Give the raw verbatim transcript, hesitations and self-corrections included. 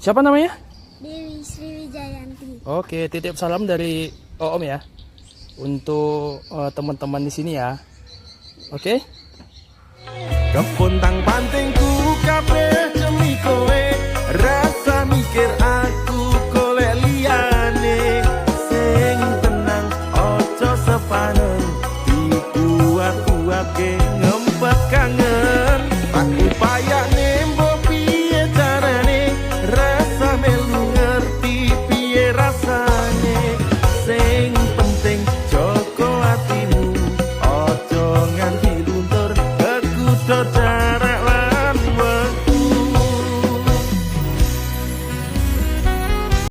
Siapa namanya? Dewi Sriwijayanti. Oke, titip salam dari Oom ya untuk uh, teman-teman di sini ya. Oke? Kapontang pantingku kabeh demi kowe. Rasa mikir aku